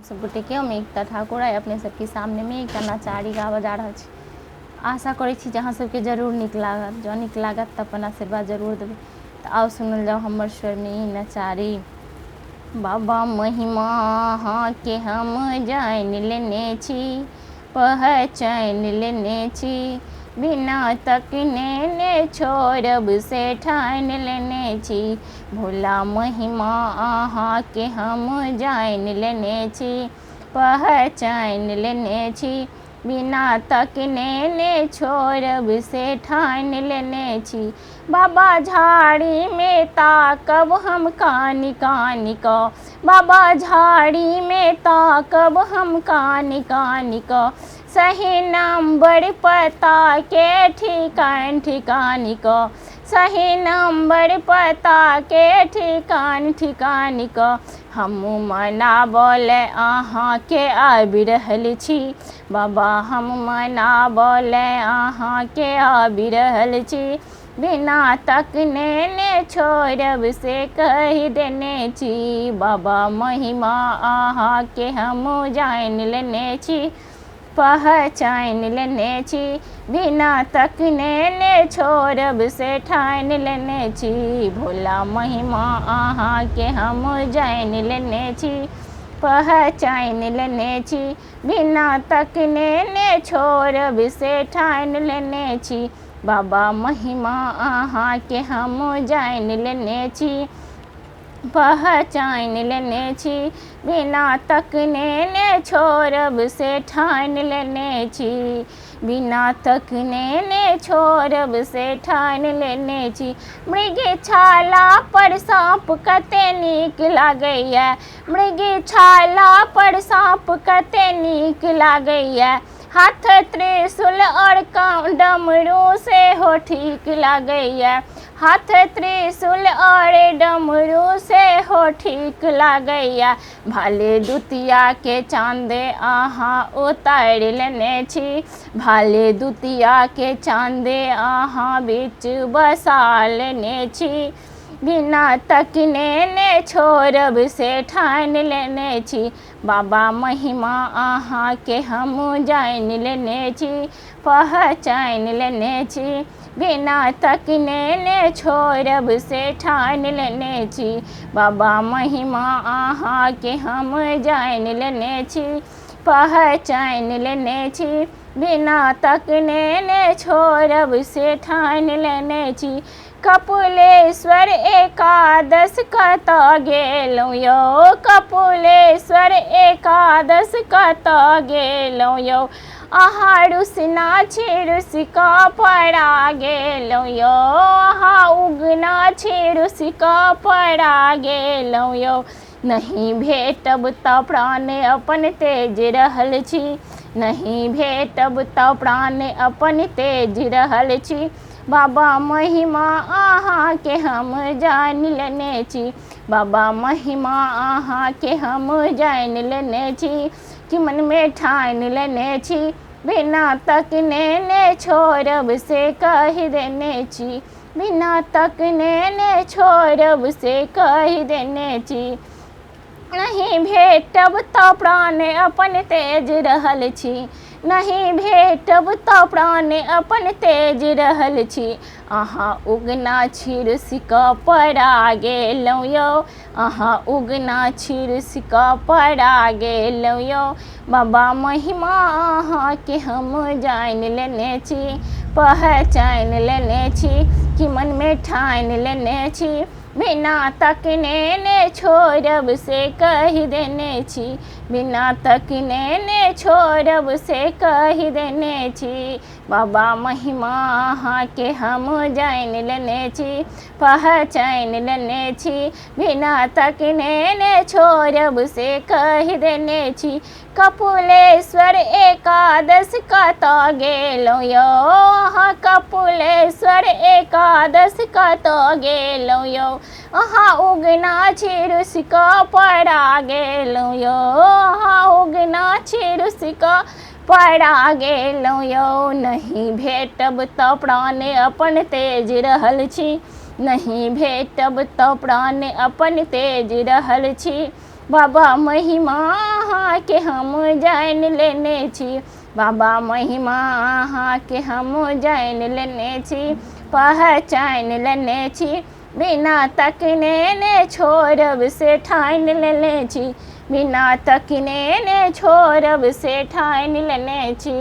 सब गोटेके हम एकता ठाकुर आइ अपने सबके सामनेमे एकटा नचारी गाबऽ जा रहल छी। आशा करै छी जे अहाँ सबके जरूर नीक लागत। जँ नीक लागत तऽ अपन आशीर्वाद जरूर देबै। तऽ आउ सुनल जाउ हमर स्वरमे ई नचारी। बाबा महिमा अहाँके हम जानि लेने छी, पहचानि लेने छी, बिना तकने ने छोड़ब से ठानि लेने छी। भोला महिमा अहाँके हम जानि लेने छी, पहचानि लेने छी, बिना तकने ने छोड़ब से ठानि लेने छी। बाबा झाड़ीमे ताकब हम कानि कानि कऽ, बाबा झाड़ीमे ताकब हम कानि कानि कऽ, सही नम्बर पताके ठिकान ठिकान कऽ, सही नम्बर पताके ठिकान ठिकान कऽ, हम मनाबऽ लए अहाँके आबि रहल छी। बाबा हम मनाबऽ लए अहाँके आबि रहल छी, बिना तकने ने छोड़ब से कहि देने छी। बाबा महिमा अहाँके हम जानि लेने छी, पहचानि लेने छी, बिना तकने ने छोड़ब से ठानि लेने छी। भोला महिमा अहाँके हम जानि लेने छी, पहचानि लेने छी, बिना तकने ने छोड़ब से ठानि लेने छी। बाबा महिमा अहाँके हम जानि लेने छी, पहचानि लेने छी, बिना तकने ने छोड़ब से ठानि लेने छी, बिना तकने ने छोड़ब से ठानि लेने छी। मृगछाला पर साँप कते नीक लागैए, मृगछाला पर साँप कते नीक लागैए, हाथ त्रिशूल आओर डमरू सेहो ठीक लागैए, हाथ त्रिशूल आओर डमरू सेहो ठीक लागैए। भाले दुतियाके चाँद अहाँ उतारि लेने छी, भाले दुतियाके चाँद अहाँ बीच बसा लेने छी, बिना तकने ने छोड़ब से ठानि लेने छी। बाबा महिमा अहाँके हम जानि लेने छी, पहचानि लेने छी, बिना तकने ने छोड़ब से ठानि लेने छी। बाबा महिमा अहाँके हम जानि लेने छी, पहचानि लेने छी, बिना तकने ने छोड़ब से ठानि लेने छी। कपिलेश्वर एकादश कतऽ गेलहुँ यौ, कपिलेश्वर एकादश कतऽ गेलहुँ यौ, अहाँ रुसना छी रुसि कऽ पड़ा गेलहुँ यौ, अहाँ उगना छी रुसि कऽ पड़ा गेलहुँ यौ। नहि भेटब तऽ प्राण अपन तेज रहल छी, नहि भेटब तऽ प्राण अपन तेज रहल छी। बाबा महिमा अहाँके हम जानि लेने छी, बाबा महिमा अहाँके हम जानि लेने छी, कि मनमे ठानि लेने छी, बिना तकने ने छोड़ब से कहि देने छी, बिना तकने ने छोड़ब से कहि देने छी। नहि भेटब तऽ प्राण अपन तेज रहल छी, नहि भेटब तऽ प्राण अपन तेज रहल छी। अहाँ उगना छी रुसि कऽ पड़ा गेलहुँ यौ, अहाँ उगना छी रुसि कऽ पड़ा गेलहुँ यौ। बाबा महिमा अहाँके हम जानि लेने छी, पहचानि लेने छी, कि मनमे ठानि लेने छी, बिना तकने ने छोड़ब से कहि देने छी, बिना तकने ने छोड़ब से कहि देने छी। बाबा महिमा अहाँके हम जानि लेने छी, पहचानि लेने छी, बिना तकने ने छोड़ब से कहि देने छी। कपिलेश्वर एकादश कतऽ गेलहुँ यौ, अहाँ कपिलेश्वर एकादश कतऽ गेलहुँ यौ, अहाँ उगना छी रुसि कऽ पड़ा गेलहुँ यौ, अहाँ उगना छी रुसि कऽ पड़ा गेलहुँ यौ। नहि भेटब तऽ प्राण अपन तेज रहल छी, नहि भेटब तऽ प्राण अपन तेज रहल छी। बाबा महिमा अहाँके हम जानि लेने छी। बाबा महिमा अहाँके हम जानि लेने छी, पहचानि लेने छी। बिना तकने ने छोड़ब से ठानि लेने छी, बिना तकने ने छोड़ब से ठानि लेने छी।